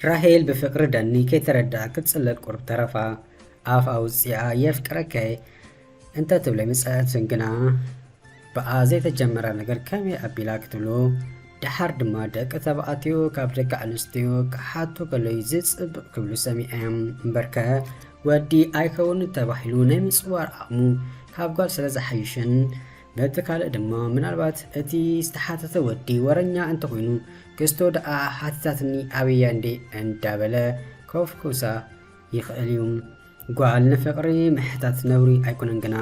ራሄል ብፍቕሪ ዳኒ ከይተረድኣ ክትጽለል ቁሩብ ተረፋ። ኣፍ ኣውጺኣ "የፍቅረከ" እንተ ትብሎ ኣይመጸኣትን፣ ግና ብኣ ዘይተጀመረ ነገር ከመይ ኣቢላ ክትብሎ፣ ደሓር ድማ ደቂ ተባዕትዮ ካብ ደቂ ኣንስትዮ ክሓቱ ከለዩ ዝጽብቕ ክብሉ ሰሚዐ። እምበርከ ወዲ ኣይከውንን ተባሂሉ ናይ ምጽዋር ዓቕሙ ካብ ጓል ስለ ዝሓይሽን፣ በቲ ካልእ ድማ ምናልባት እቲ ዝተሓተተ ወዲ ወረኛ እንተኾይኑ፣ ክስቶ ደኣ ሓቲታትኒ ኣበያ እንዴ እንዳበለ ከፍኩሳ ይኽእል እዩ። ጓል ንፍቕሪ ምሕታት ነውሪ ኣይኮነን፣ ግና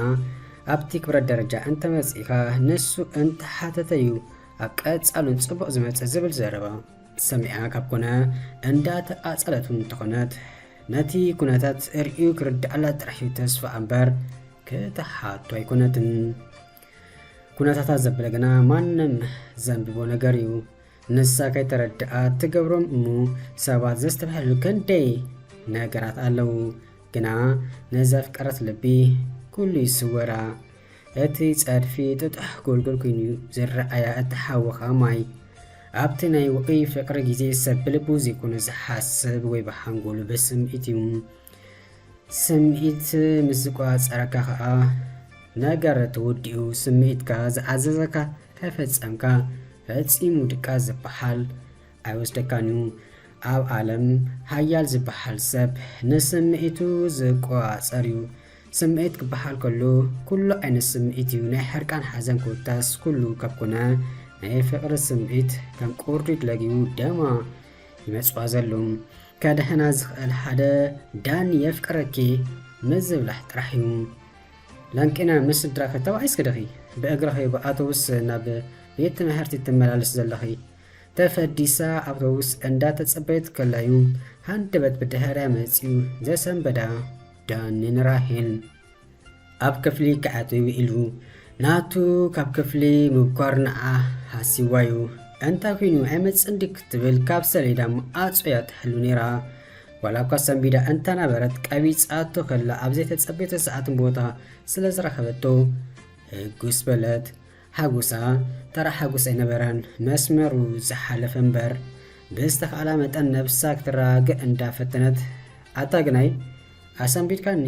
ኣብቲ ክብረት ደረጃ እንተመጺእካ ንሱ እንተሓተተ እዩ ኣብ ቀጻሉን ጽቡቕ ዝመጽእ ዝብል ዘረባ ሰሚዓ ካብ ኮነ እንዳተቓጸለት እውን እንተኾነት፣ ነቲ ኩነታት ርእዩ ክርድኣላ ጥራሕ እዩ ተስፋ እምበር ክትሓቶ ኣይኮነትን። ኩነታታ ዘበለ ግና ማንም ዘንብቦ ነገር እዩ። ንሳ ከይተረድኣ ትገብሮም እሞ ሰባት ዘስተብህሉ ክንደይ ነገራት ኣለዉ። ግና ንዘፍቀረት ልቢ ኩሉ ይስወራ። እቲ ጸድፊ ጥጡሕ ጎልጎል ኮይኑ ዝረኣያ፣ እቲ ሓዊ ኸኣ ማይ። ኣብቲ ናይ ውዑይ ፍቕሪ ግዜ ሰብ ብልቡ ዘይኮነ ዝሓስብ ወይ ብሓንጎሉ ብስምዒት እዩ። ስምዒት ምስ ዝቆጻጸረካ ኸኣ ነገር ተወዲኡ። ስምዒትካ ዝኣዘዘካ ከይፈጸምካ ፈጺሙ ድቃስ ዝበሃል ኣይወስደካን እዩ። ኣብ ዓለም ሃያል ዝበሃል ሰብ ንስምዒቱ ዝቆጻጸር እዩ። ስምዒት ክበሃል ከሎ ኩሉ ዓይነት ስምዒት እዩ። ናይ ሕርቃን፣ ሓዘን ኮታስ ኩሉ ካብ ኮነ ናይ ፍቕሪ ስምዒት ከም ቁርዲድ ለጊቡ ደማ ይመጽዋ ዘሎ። ከድሕና ዝኽእል ሓደ "ዳኒ የፍቅረኪ" ምዝብላሕ ጥራሕ እዩ። ላንቂና ምስ ስድራኺ ተባኢስኪ ዲኺ ብእግርኺ ብኣውቶቡስ ናብ ቤት ትምህርቲ ትመላለስ ዘለኺ? ተፈዲሳ ኣውቶቡስ እንዳተጸበየት ከላዩ ሃንደበት ብድሕሪያ መጺኡ ዘሰንበዳ ዳኒ ንራሄል። ኣብ ክፍሊ ክኣትው ኢሉ ናቱ ካብ ክፍሊ ምብኳር ንዓ ሃሲዋዩ። እንታይ ኮይኑ ኣይመጽእን ድዩ ክትብል ካብ ሰሌዳ ማዕጾ እያ ትሕሉ ነይራ። ዋላ እኳ ሰንቢዳ እንተነበረት፣ ቀቢጻቶ ከላ ኣብ ዘይተጸበየቶ ሰዓትን ቦታ ስለ ዝረኸበቶ ህጉስ በለት። ሓጎሳ ተራ ሓጎስ ኣይነበረን፣ መስመሩ ዝሓለፈ እምበር። ብዝተኻእላ መጠን ነብሳ ክትረጋግእ እንዳፈተነት፣ "ኣታ ግናይ ኣሰንቢድካኒ፣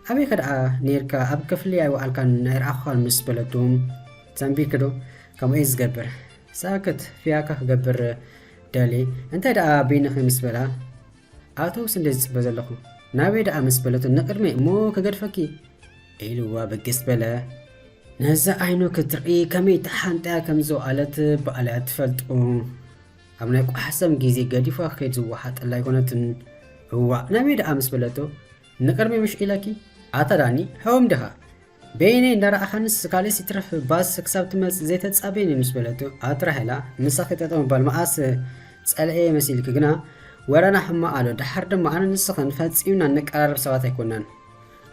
ኣበይከ ደኣ ኔርካ? ኣብ ክፍሊ ኣይወዓልካን፣ ኣይረኣኹኻን" ምስ በለቶ፣ "ሰንቢድኪ ዶ? ከምኡ እየ ዝገብር። ሳክት፣ ፍያካ ክገብር ደልየ። እንታይ ደኣ በይንኺ?" ምስ በላ፣ "ኣውቶቡስ እንደ ዝጽበ ዘለኹ፣ ናበይ ደኣ?" ምስ በለቶ፣ "ንቕድመይ እሞ ክገድፈኪ" ኢልዋ ብግስ በለ። ነዛ ዓይኑ ክትርኢ ከመይ ተሓንጥያ ከም ዝወዓለት ባዕላ እያ ትፈልጦ። ኣብ ናይ ቋሕሰም ግዜ ገዲፋ ክኸይድ ዝወሓጠላ ኣይኮነትን። "እዋእ፣ ናበይ ደኣ?" ምስ በለቶ፣ "ንቕድመይ ምሽ ኢለኪ?" "ኣታ ዳኒ፣ ሕወም ዲኻ? በይነይ እንዳረኣኻንስ ካልእስ ይትረፍ ባስ ክሳብ ትመጽእ ዘይተጻበየኒ" ምስ በለቶ፣ "ኣቲ ራሄላ፣ ምሳኺ ጠጠው ምባል መኣስ ጸልኤ መሲልኪ? ግና ወረና ሕማቕ ኣሎ። ደሓር ድማ ኣነ ንስኽን ፈጺምና እንቀራረብ ሰባት ኣይኮናን።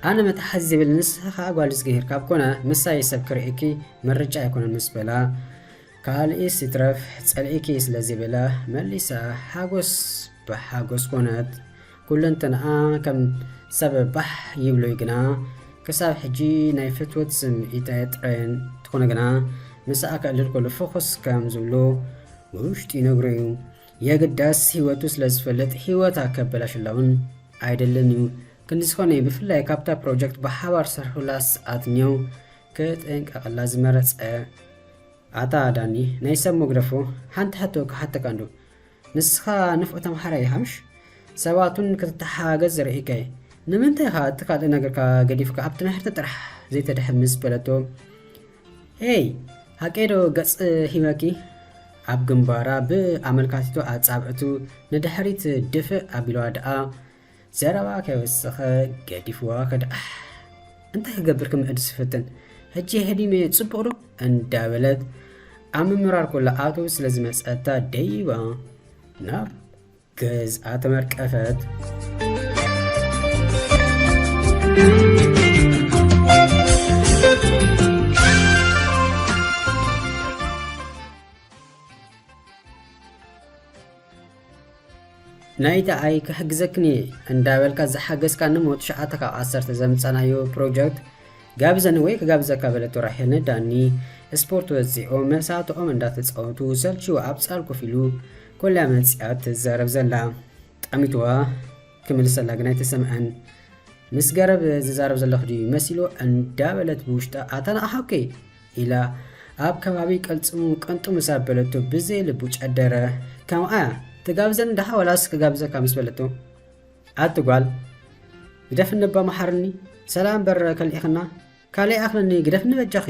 ኣነ መተሓዚ ዘይብለይ፣ ንስኺ ከኣ ጓል ዝገሂር ካብ ኮነ፣ ምሳይ ሰብ ክርእየኪ ምርጫ ኣይኮነን" ምስ በላ፣ ካልእስ ይትረፍ ጸሊእኪ ስለ ዘይበላ መሊሳ ሓጎስ ብሓጎስ ኮነት። ኩለንተንኣ ከም ሰብ ባሕ ይብሎ እዩ፣ ግና ክሳብ ሕጂ ናይ ፍትወት ስምዒት ኣየጥረየን። እንተኾነ ግና፣ ምስኣ ከዕልል ከሎ ፍኹስ ከም ዝብሎ ውሽጡ ይነግሮ እዩ። የግዳስ ህይወቱ ስለ ዝፈልጥ፣ ህይወታ ከበላሽላ እውን ኣይደልን እዩ። ክንዲ ዝኾነ እዩ፣ ብፍላይ ካብታ ፕሮጀክት ብሓባር ዝሰርሑላ ሰዓት እኒኦ ክጥንቀቐላ ዝመረጸ። ኣታ ዳኒ፣ ናይ ሰብ መግደፎ፣ ሓንቲ ሕቶ ክሓተካ እንዶ። ንስኻ ንፉዕ ተምሃራይ ኢኻ ምሽ? ሰባት እውን ክትተሓጋገዝ ርኢካ'የ። ንምንታይ ኢኻ እቲ ካልእ ነገርካ ገዲፍካ ኣብ ትምህርቲ ጥራሕ ዘይተድሕን? ምስ በለቶ፣ "ኤይ፣ ሓቀይ ዶ ገጽ ሂበኪ?" ኣብ ግንባራ ብኣመልካቲቱ ኣጻብዕቱ ንድሕሪት ድፍእ ኣቢልዋ ደኣ ዘረባ ከይወሰኸ ገዲፍዋ ከደ። "ኣሕ፣ እንታይ ክገብር ክምእድስ ይፍትን? ሕጂ ህዲመ ጽቡቕ ዶ?" እንዳበለት ኣብ ምምራር ኮላ ኣውቶቡስ ስለ ዝመጸታ ደይባ ናብ ገዝኣ ተመርቀፈት። ናይቲ ኣይ ክሕግዘክን እየ እንዳበልካ ዝሓገዝካኒ እሞ ትሽዓተ ካብ ዓሰርተ ዘምጻናዮ ፕሮጀክት ጋብዘኒ ወይ ክጋብዘካ በለቶ ራሄል ንዳኒ። ስፖርት ወጺኦም መሳትኦም እንዳተጻወቱ ሰልችዎ ኣብ ጻል ኮፍ ኢሉ ኮላ መጺኣ ትዛረብ ዘላ። ኣሚትዋ ክምልሰላ ግን ኣይተሰምዐን። ምስ ገረብ ዝዛረብ ዘለኹ ድዩ መሲልዎ እንዳበለት ብውሽጣ፣ "ኣታ ንኣኻ ኦኬ?" ኢላ ኣብ ከባቢ ቅልጽሙ ቅንጡ ምስ ኣበለቶ ብዘይ ልቡ ጨደረ። "ከምኣ ትጋብዘኒ ዳኻ ዋላስ ክጋብዘካ?" ምስ በለቶ፣ "ኣቲ ጓል፣ ግደፍኒ እባ መሓርኒ፣ ሰላም እምበር ከሊእኽና፣ ካልእ ይኣኽለኒ፣ ግደፍኒ በጃኺ።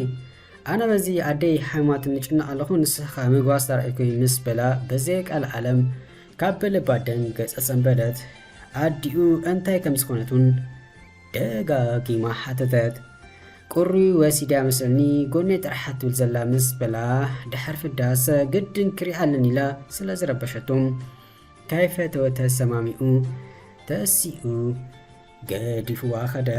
ኣነ በዚ ኣደይ ሓማት ንጭነቕ ኣለኹ፣ ንስኻ ምግባስ ተራእይኩ" ምስ በላ፣ በዘይ ቃል ዓለም ካብ ልባ ደንገጸ ሰንበደት። ኣዲኡ እንታይ ከም ዝኾነት እውን ደጋጊማ ሓተተት። "ቁሪ ወሲዳ መስለኒ፣ ጎነይ ጥራሕ ትብል ዘላ" ምስ በላ፣ ድሕር ፍዳሰ ግድን ክሪኣ ኣለኒ ኢላ ስለ ዝረበሸቱ፣ ከይፈተወ ተሰማሚዑ ተሲኡ ገዲፍዋ ከደ።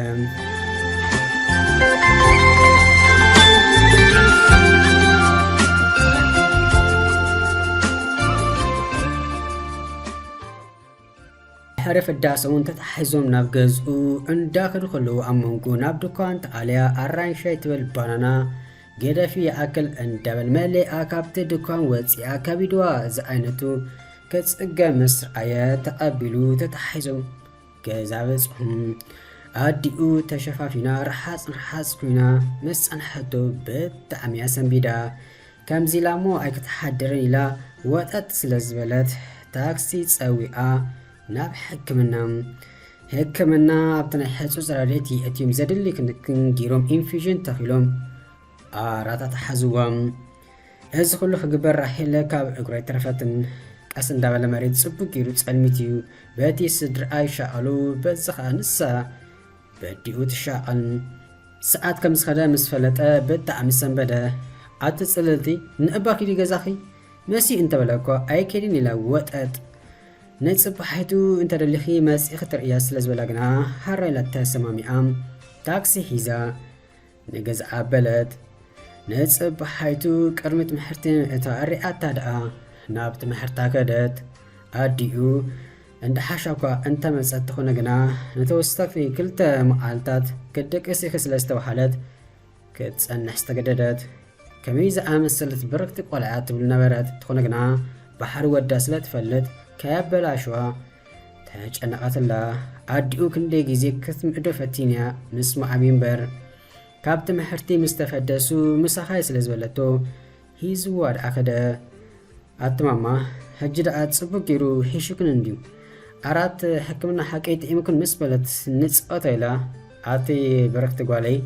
ድሕሪ ፍዳሰ እውን ተታሒዞም ናብ ገዝኡ እንዳኸዱ ከለዉ፣ ኣብ መንጎ ናብ ድኳን ተኣልያ ኣራንሻይ ትበል ባናና ገደፊ ይኣክል እንዳበል መሊኣ ካብቲ ድኳን ወፂኣ፣ ከቢድዋ ዝዓይነቱ ክፅገ ምስ ረኣየ ተቐቢሉ ተታሒዞም ገዛ በፅሑ። ኣዲኡ ተሸፋፊና ረሓፅ ረሓፅ ኮይና ምስ ፀንሐቶ ብጣዕሚ እያ ሰንቢዳ። ከምዚ ኢላ እሞ ኣይክትሓድርን ኢላ ወጠጥ ስለ ዝበለት፣ ታክሲ ጸዊዓ ናብ ሕክምና። ሕክምና ኣብቲ ናይ ሕጹጽ ረድኤት የእትዮም ዘድሊ ክንክን ጌሮም ኢንፊዥን ተኺሎም ኣራታት ሓዝዎም። እዚ ኩሉ ክግበር ራሄል ካብ እግሩ ኣይተረፈትን። ቀስ እንዳበለ መሬት ጽቡቅ ጌሩ ጸልሚት እዩ። በቲ ስድርኣ ይሻቐሉ፣ በዚ ኸኣ ንሳ በዲኡ ትሻቐል። ሰዓት ከም ዝኸደ ምስ ፈለጠ ብጣዕሚ ሰንበደ። ኣቲ ጽልልቲ፣ ንእባ ኪዲ ገዛኺ፣ መሲ እንተበለ እኮ ኣይከይድን ኢላ ወጠጥ። ንጽባሒቱ እንተደሊኺ መጺኺ ትርእያ ስለ ዝበላ ግና ሃራ ኢላ ተሰማሚዓ ታክሲ ሒዛ ንገዛ ኣበለት። ንጽባሒቱ ቅድሚ ትምህርቲ ምእታ ሪኣታ ደኣ ናብ ትምህርታ ከደት። ኣዲኡ እንዳ ሓሻ እኳ እንተመጸት ትኾነ ግና ንተወሳኺ ክልተ መዓልታት ክትደቅስ ኢኺ ስለ ዝተባህለት ክትጸንሕ ዝተገደደት። ከመይ ዝኣመሰለት ብርክቲ ቆልዓ ትብል ነበረት። ትኾነ ግና ባሕሪ ወዳ ስለ ትፈልጥ ከያበላሽዋ ተጨነቐትላ። ኣዲኡ ክንደይ ግዜ ክትምዕዶ ፈቲንያ ምስ መዓብዩ እምበር። ካብ ትምህርቲ ምስ ተፈደሱ ምሳኻ ስለ ዝበለቶ ሂዝዋ ደኣ ከደ። ኣቲ ማማ፣ ሕጂ ደኣ ጽቡቅ ገይሩ ሒሹክን እንድዩ። ኣራት ሕክምና ሓቀይ ጥዒምክን ምስ በለት ንጻወት ኢላ፣ ኣቲ ብርክቲ ጓለይ፣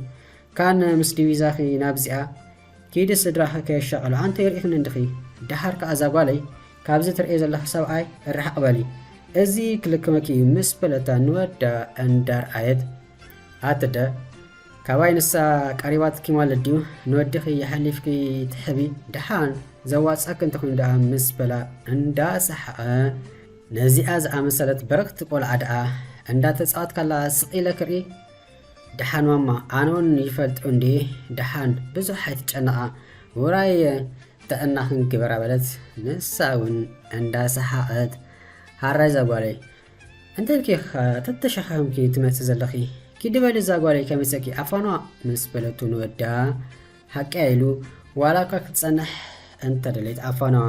ካን ምስ ዲቪዛኺ ናብዚኣ ኪዲ ስድራኺ ከየሻቐሉ ኣንተ ይርኢኽን እንድኺ። ደሓር ከኣ እዛ ጓለይ፣ ካብዚ ትርእዮ ዘለኺ ሰብኣይ ርሕቕ በሊ። እዚ ክልክመኪ እዩ ምስ በለታ ንወዳ እንዳርኣየት፣ ኣትደ፣ ካባይ ንሳ ቀሪባትኪ ማለት ድዩ? ንወድኺ የሕሊፍኪ ትሕቢ፣ ደሓን ዘዋጽኣኪ እንተኾይኑ ደኣ ምስ በላ እንዳሰሓቐ፣ ነዚኣ ዝኣመሰለት በረኽቲ ቆልዓ ደኣ እንዳተጻወትካላ ስቕ ኢለ ክርኢ? ደሓን ማማ፣ ኣነ እውን ይፈልጦ እንድየ። ደሓን ብዙሕ ኣይትጨነቓ፣ ውራይ ጥዕናኽን ግበራ በለት። ንሳ እውን እንዳሰሓቐት፣ ሃራይ እዛ ጓለይ፣ እንተ ኢልኪ ኢኻ ተተሸኻኺምኪ ትመጺ ዘለኺ። ኪዲ በሊ እዛ ጓለይ ከሚሰኪ ኣፋንዋ ምስ በለቱ ንወዳ፣ ሓቀያ ኢሉ ዋላ እኳ ክትጸንሕ እንተ ደለየት ኣፋንዋ።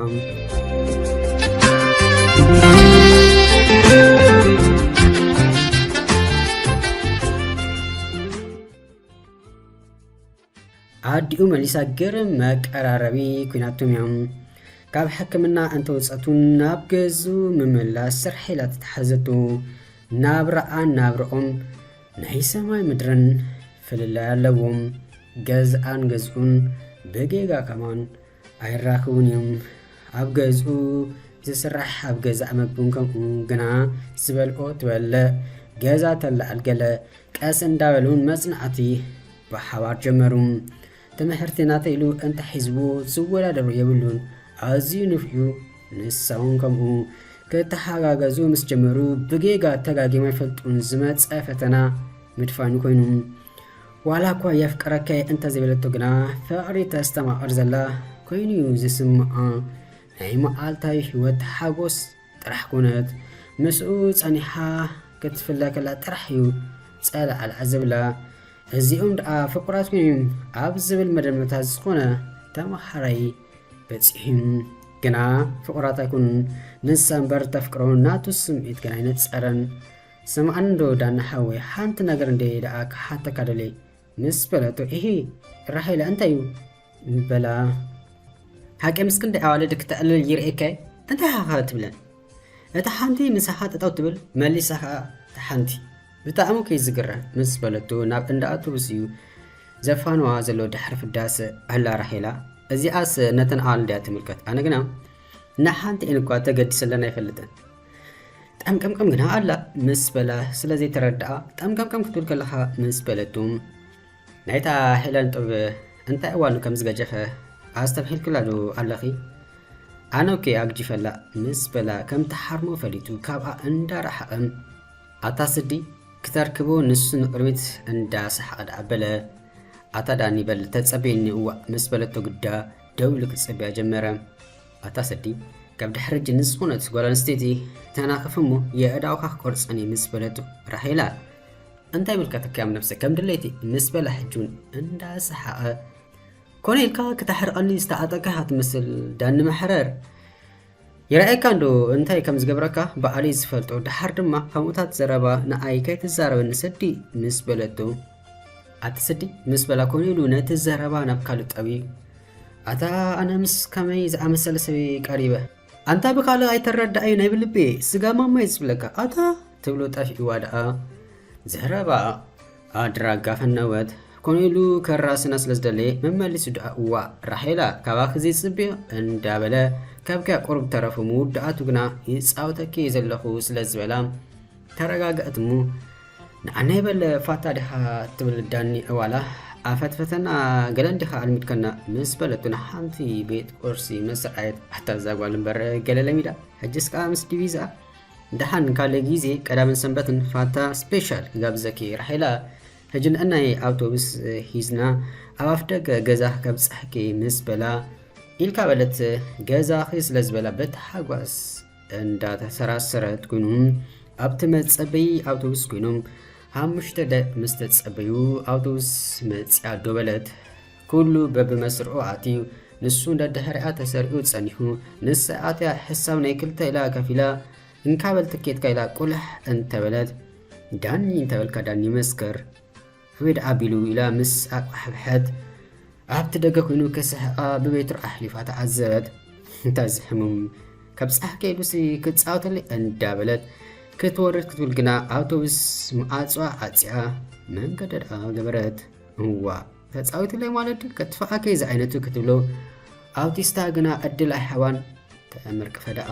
ኣዲኡ መሊሳ ግርም መቀራረቢ ኩናቶም እዮም። ካብ ሕክምና እንተወጸቱ ናብ ገዝኡ ምምላስ ስራሕ ኢላ ተታሓዘቱ። ናብራኣን ናብርኦም ናይ ሰማይ ምድርን ፍልላይ ኣለዎም። ገዝኣን ገዝኡን ብጌጋ ከማን ኣይራኽቡን እዮም። ኣብ ገዝኡ ዝስራሕ ኣብ ገዛእ መግቡን ከምኡ ግና ዝበልኦ ትበልዕ፣ ገዛ ተለዓል ገለ ቀስ እንዳበሉን መጽናዕቲ ብሓባር ጀመሩ። ትምህርቲ ናተይ ኢሉ እንተሒዝዎ ዝወዳደሮ የብሉን። ኣዝዩ ንፉዕ እዩ። ንሳ እውን ከምኡ። ክተሓጋገዙ ምስ ጀመሩ ብጌጋ ተጋጊማ ኣይፈልጡን። ዝመጸ ፈተና ምድፋኑ ኮይኑ። ዋላ እኳ የፍቅረካ እየ እንተዘይበለቶ ግና ፍቕሪ ተስተማቕር ዘላ ኮይኑ እዩ ዝስምዓ። ናይ መዓልታዊ ህይወት ሓጎስ ጥራሕ ኮነት። ምስኡ ጸኒሓ ክትፍለ ከላ ጥራሕ እዩ ጸላዕላዕ ዝብላ። እዚኦም ደኣ ፍቑራት ኮይኖም ኣብ ዝብል መደምደምታ ዝኾነ ተመሃራይ በጺሑ። ግና ፍቑራት ኣይኮኑን። ንሳ እምበር ተፍቅሮ፣ ናቱ ስምዒት ግን ኣይነጸረን። ስምዓኒ እንዶ ዳና ሓወይ፣ ሓንቲ ነገር እንደ ደኣ ክሓተካ ደልየ ምስ በለቶ፣ ኢሂ ራሄላ እንታይ እዩ? በላ። ሓቂ ምስ ክንደይ ኣዋልድ ክተዕልል ይርእየካ እየ። እንታይ ኢኻ ትብለን? እታ ሓንቲ ምሳኻ ጠጠው ትብል፣ መሊሳ ኸኣ እታ ሓንቲ። ብጣዕሚ እኮ እዩ ዝግረም ምስ በለቶ፣ ናብ እንዳ ኣውቶቡስ እዩ ዘፋንዋ ዘሎ ድሕሪ ፍዳስ ኣላ ራሄላ። እዚኣስ ነተን ኣዋልድ እያ ትምልከት። ኣነ ግና ንሓንቲኤን እኳ ተገዲሰለን ኣይፈልጥን። ጠምቀምቀም ግና ኣላ ምስ በላ ስለ ዘይተረድኣ፣ ጠምቀምቀም ክትብል ከለኻ ምስ በለቱ፣ ናይታ ሄለን ጡብ እንታይ እዋኑ ከም ዝገጀፈ ኣስተብሂልክላ ዶ ኣለኺ? ኣነ እኮ ኣግጂፈላ ምስ በላ ከም ትሓርሞ ፈሊጡ ካብኣ እንዳረሓቐ፣ ኣታ ስዲ ክተርክቦ ንሱ ንቕድሚት እንዳሰሓቐ ደኣ በለ። ኣታ ዳኒ በል ተጸበየኒ እዋእ ምስ በለቶ ግዳ ደው ኢሉ ክጽበያ ጀመረ። ኣታ ስዲ ካብ ድሕሪ ሕጂ ንዝኾነት ጓል ኣንስተይቲ ተናኽፍ እሞ የእዳውካ ክቆርጸን እየ ምስ በለቶ ራሄላ እንታይ ምልከተካ እያም ነብሰ ከም ድሌቲ ምስ በላ ሕጂ እውን እንዳሰሓቐ ኮነ ኢልካ ክተሕርቐኒ ዝተዓጠቅካ ኢኻ ትመስል ዳኒ መሕረር። ይረኣየካ እንዶ እንታይ ከም ዝገብረካ ባዕለይ ዝፈልጦ። ደሓር ድማ ከምኡታት ዘረባ ንኣይ ከይትዛረበኒ ስዲ ምስ በለቶ። ኣቲ ስዲ ምስ በላ ኮነ ኢሉ ነቲ ዘረባ ናብ ካልእ ጠውዩ። ኣታ ኣነ ምስ ከመይ ዝኣመሰለ ሰብ ቀሪበ? ኣንታ ብኻልእ ኣይተረዳእዩ ናይ ብልቤ ስጋ ማማይ ዝብለካ ኣታ ትብሎ ጠፊእዋ ደኣ። ዘረባ ኣድራጋ ፈነወት። ኮነ ኢሉ ከራስና ስለ ዝደለየ መመሊሱ ደኣ እዋ ራሄላ ካባኺ ዘይጽብዮ እንዳበለ ከብኪያ ቁሩብ ተረፉ። ምውዳኣቱ ግና ይጻወተኪ ዘለኹ ስለ ዝበላ ተረጋግአት እሞ ንዓና ይበለ ፋታ ዲኻ ትብል ዳኒ ዕዋላ ኣፈትፈተና ገለ እንዲኻ ኣልሚድከና ምስ በለቱ ንሓንቲ ቤት ቁርሲ ምስ ረኣየት ኣታ እዛ ጓል እምበር ገለ ለሚዳ ሕጅስ ከኣ ምስ ዲቪዝኣ ደሓን ካልእ ግዜ ቀዳምን ሰንበትን ፋታ ስፔሻል ክጋብዘኪ ራሄላ። ሕጂ ንእናይ ኣውቶቡስ ሂዝና ኣብ ኣፍደገ ገዛ ከብጽሕኪ ምስ በላ ኢልካ በለት። ገዛኺ ስለ ዝበላ ብታሓጓስ እንዳተሰራሰረት ኮይኑ ኣብቲ መጸበዪ ኣውቶቡስ ኮይኖም ሓሙሽተ ደቂቕ ምስ ተጸበዩ ኣውቶቡስ መጽያ ዶ በለት። ኩሉ በብመስርዑ ኣትዩ ንሱ ደድሕሪኣ ተሰሪዑ ጸኒሑ። ንሳ ኣትያ ሕሳብ ናይ ክልተ ኢላ ከፊላ እንካ በል ትኬትካ ኢላ ቁልሕ እንተበለት ዳኒ እንተበልካ ዳኒ መስከር። ኣበይ ደኣ ኣቢሉ ኢላ ምስ ኣቋሕብሐት ኣብቲ ደገ ኮይኑ ክስሕቓ ብቤትሩ ኣሕሊፋ ተዓዘበት። እንታይ እዚ ሕሙም ከብጽሓ ከይዱሲ ክጻወተለይ እንዳበለት ክትወርድ ክትብል ግና ኣውቶቡስ መዓጽዋ ዓጽያ መንገዳ ደኣ ገበረት። እዋ ተጻዊትለይ ማለት ድዩ ከጥፍኣከይ ዝዓይነቱ ክትብሎ ኣውቲስታ ግና ዕድል ኣይሃባን። ተመርቅፈ ደኣ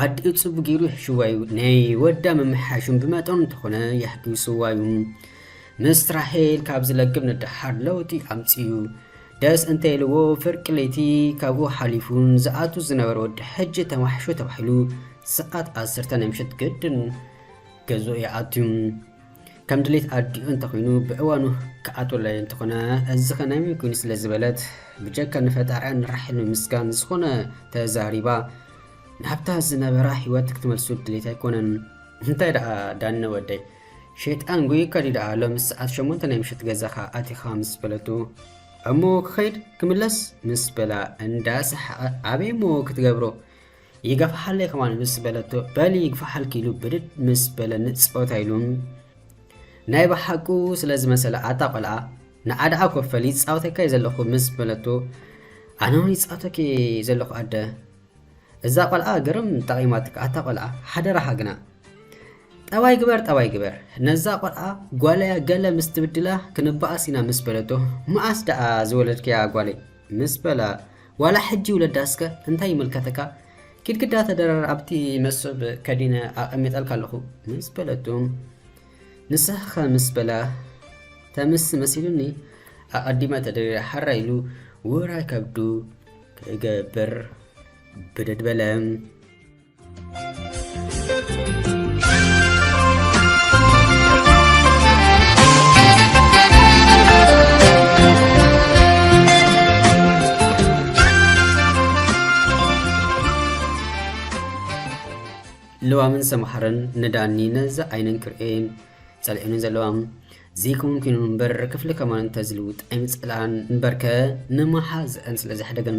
ኣዲኡ ጽቡቕ ገይሩ ይሕሽዋ እዩ። ናይ ወዳ ምምሕሓሹን ብመጠኑ እንተኾነ የሕጒስዋ እዩ። ምስ ራሄል ካብ ዝለግብ ንደሓር ለውጢ ኣምጺኡ ደስ እንተ ኢልዎ ፍርቂ ለይቲ ካብኡ ሓሊፉ ዝኣቱ ዝነበረ ወዲ ሕጂ ተማሕሾ ተባሂሉ ሰዓት ዓሰርተ ናይ ምሸት ግድን ገዝኡ ይኣቱ። ከም ድሌት ኣዲኡ እንተኾይኑ ብእዋኑ ክኣትወለይ እንተኾነ እዚ ኸ ናይ መን ኮይኑ ስለ ዝበለት ብጀካ ንፈጣሪኣ ንራሒል ምምስጋን ዝኾነ ተዛሪባ ናብታ ዝነበራ ህይወት ክትመልሱ ድሌት ኣይኮነን። እንታይ ደኣ ዳነ ወደይ ሸይጣን ጎይካ ድዩ ደኣ ሎሚ ሰዓት ሸሞንተ ናይ ምሸት ገዛኻ ኣቲኻ ምስ በለቱ እሞ ክኸይድ ክምለስ ምስ በላ እንዳሰሓቐ ኣበይ እሞ ክትገብሮ ይገፍሓለይ ከማን ምስ በለቶ በሊ ይግፍሓልኪ ኢሉ ብድድ ምስ በለ ንጸወታ ኢሉ ናይ ብሓቁ ስለ ዝመሰለ ኣታ ቆልዓ ንዓ ደኣ ኮፍ በል ይጻወተካ እየ ዘለኹ ምስ በለቶ ኣነ እውን ይጻወተኪ ዘለኹ ኣደ እዛ ቆልዓ ግርም ጠቒማትካ ኣታ ቆልዓ ሓደራኻ ግና ጠባይ ግበር ጠባይ ግበር ነዛ ቆልዓ ጓለያ ገለ ምስ ትብድላ ክንበኣስ ኢና ምስ በለቶ መኣስ ደኣ ዝወለድክያ ጓለይ ምስ በላ ዋላ ሕጂ ውለዳ እስከ እንታይ ይምልከተካ ኪድ ግዳ ተደረር ኣብቲ መሶብ ከዲነ ኣቐሚጠልካ ኣለኹ ምስ በለቱ ንስኻ ምስ በላ ተምስ መሲሉኒ ኣቐዲመ ተደሪረ ሓራ ኢሉ ውራይ ከብዱ ክገብር ብድድ በለ። ልዋምን ሰምሃርን ንዳኒ ነዚ ዓይነን ክርእየን ጸሊኦንን ዘለዋ። ዘይከውን ኮይኑ እምበር ክፍሊ ከማን እንተዝልውጥ ኣይምጸልኣን እምበርከ ንመሓዝአን ስለ ዘሕደገን።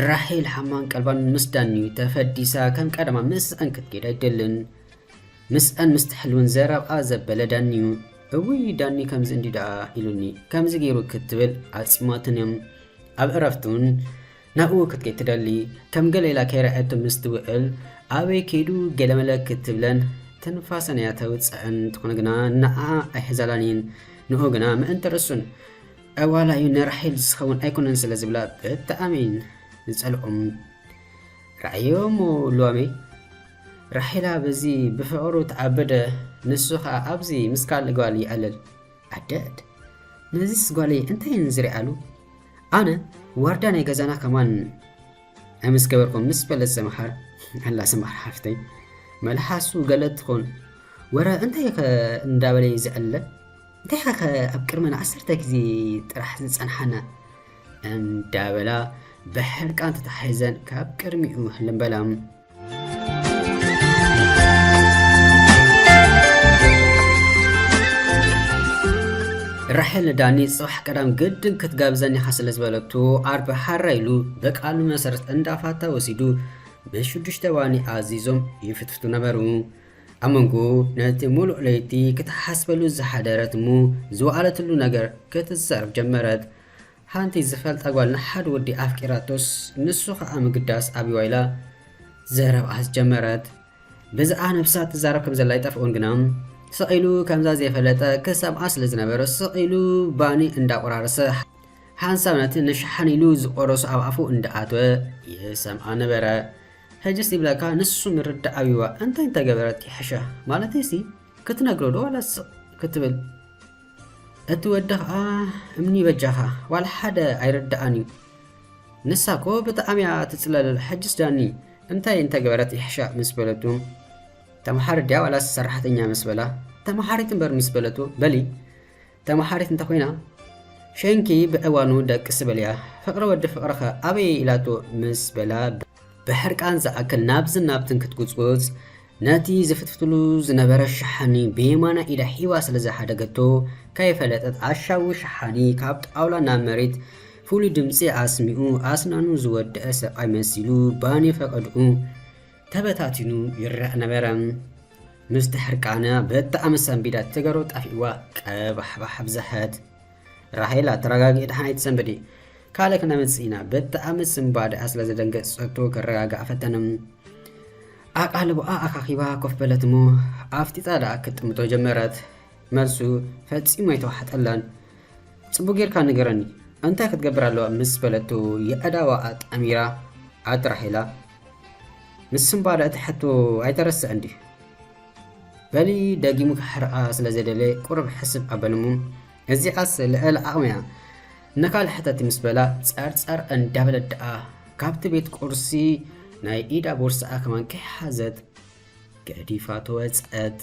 ራሄል ሓማን ቀልባን ምስ ዳኒ ተፈዲሳ ከም ቀደማ ምስአን ክትከይድ ኣይደልን። ምስአን ምስ ትሕልውን ዘረብኣ ዘበለ ዳኒ እዩ። እውይ ዳኒ ከምዚ እንዲ ደኣ ኢሉኒ ከምዚ ገይሩ ክትብል ኣጺማትን እዮም። ኣብ ዕረፍቱን ናብኡ ክትከይድ ትደሊ። ከም ገለ ኢላ ከይረኣየቶ ምስ ትውዕል ኣበይ ከይዱ ገለመለ ክትብለን ትንፋሰን እያ ተውጽእን። እንተኾነ ግና ንዓ ኣይሕዛላን እየን። ንኡ ግና ምእንቲ ርእሱን ኣዋላ እዩ ንራሄል ዝኸውን ኣይኮነን ስለ ዝብላ ብጣዕሚ ዝጸልኦም። ረኣዮ እሞ ሉዋመይ፣ ራሄላ በዚ ብፍቕሩ ተዓበደ፣ ንሱ ኸኣ ኣብዚ ምስ ካልእ ጓል ይኣልል። ኣደድ፣ ነዚስ ጓለይ እንታይ እየን ዝሪኣሉ? ኣነ ዋርዳ ናይ ገዛና ከማን ኣምስ ገበርኩም ምስ በለት ሰምሃር፣ ኣላ ሰምሃር ሓፍተይ፣ መልሓሱ ገለ ትኾን። ወረ እንታይ ከ እንዳበለ እዩ ዝዕለ? እንታይ ከ ኣብ ቅድመና ዓሰርተ ግዜ ጥራሕ ዝጸንሓና? እንዳበላ ብሕርቃን ተታሒዘን ካብ ቅድሚኡ ህልም በላ። ራሄል ንዳኒ ጽባሕ ቀዳም ግድን ክትጋብዘኒ ኢኻ ስለ ዝበለቶ፣ ዓርቢ ሓራ ኢሉ ብቃሉ መሰረት እንዳፋታ ወሲዱ ብሽዱሽተ ባኒ ኣዚዞም ይፍትፍቱ ነበሩ። ኣብ መንጎ ነቲ ሙሉእ ለይቲ ክትሓስበሉ ዝሓደረት እሞ ዝወዓለትሉ ነገር ክትዛረብ ጀመረት። ሓንቲ ዝፈልጣ ጓል ንሓደ ወዲ ኣፍቂራቶስ ንሱ ኸኣ ምግዳስ ኣብይዋ ኢላ ዘረብኣ ጀመረት። ብዝኣ ነብሳ ትዛረብ ከም ዘላ ኣይጠፍኦን ግና ስቕ ኢሉ ከምዛ ዘይፈለጠ ክሰምዓ ስለ ዝነበረ ስቕ ኢሉ ባኒ እንዳቆራረሰ ሓንሳብ ነቲ ንሸሓን ኢሉ ዝቆረሶ ኣብ ኣፉ እንዳኣተወ ይሰምዓ ነበረ። ሕጅስ ይብለካ ንሱ ምርዳእ ኣብይዋ እንታይ እንተገበረት ይሕሻ ማለተይሲ ክትነግሮ ዶ ዋላ ስቕ ክትብል? እቲ ወዲ ኸኣ እምኒ በጃኻ ዋላ ሓደ ኣይርድኣን እዩ። ንሳ እኮ ብጣዕሚ እያ ትጽለለሉ። ሕጅስ ዳኒ እንታይ እንተገበረት ይሕሻ ምስ በለቱ፣ ተምሓሪት ድያ ዋላስ ሰራሕተኛ ምስ በላ፣ ተምሓሪት እምበር ምስ በለቱ፣ በሊ ተምሓሪት እንተኾይና ሸንኪ ብእዋኑ ደቅሲ በልያ፣ ፍቕሪ ወዲ ፍቕርኸ ኣበይ ኢላቶ ምስ በላ፣ ብሕርቃን ዝኣክል ናብዝን ናብትን ክትጉጽጉጽ፣ ነቲ ዝፍትፍትሉ ዝነበረ ሸሓኒ ብየማናይ ኢዳ ሒባ ስለ ዝሓደገቶ፣ ከይፈለጠት ኣሻዊ ሸሓኒ ካብ ጣውላ ናብ መሬት ፍሉይ ድምጺ ኣስሚዑ፣ ኣስናኑ ዝወደአ ሰብኣይ መሲሉ ባኒ ፈቐድኡ ተበታቲኑ ይረኣ ነበረ። ምስቲ ሕርቃና ብጣዕሚ ሰንቢዳ ትገሮ ጠፊእዋ ቀባሕባሕ ኣብዝሐት። ራሄላ ተረጋግኢ፣ ደሓን ኣይትሰንብዲ፣ ካልእ ክነምጽእ ኢና። ብጣዕሚ ስንባደኣ ስለ ዘደንገጸቶ ክረጋግኣ ፈተነ። ኣቓልቦኣ ኣኻኺባ ኮፍ በለት እሞ ኣፍጢጣ ደኣ ክትጥምቶ ጀመረት። መልሱ ፈጺሙ ኣይተዋሕጠላን። ጽቡቕ ጌርካ ንገረኒ፣ እንታይ ክትገብር ኣለዋ ምስ በለቶ የእዳዋ ኣጣሚራ፣ ኣቲ ራሄላ፣ ምስ ስንባደ እቲ ሕቶ ኣይተረስዕን ድዩ? በሊ ደጊሙ ክሕርቓ ስለ ዘደለ ቁሩብ ሕስብ ኣበልሙ። እዚኣስ ልዕሊ ዓቕሚ እያ። ንኻልእ ሕተቲ ምስ በላ ጸርጸር እንዳበለት ደኣ ካብቲ ቤት ቁርሲ ናይ ኢዳ ቦርስኣ ከማን ከይሓዘት ገዲፋቶ ወጸት።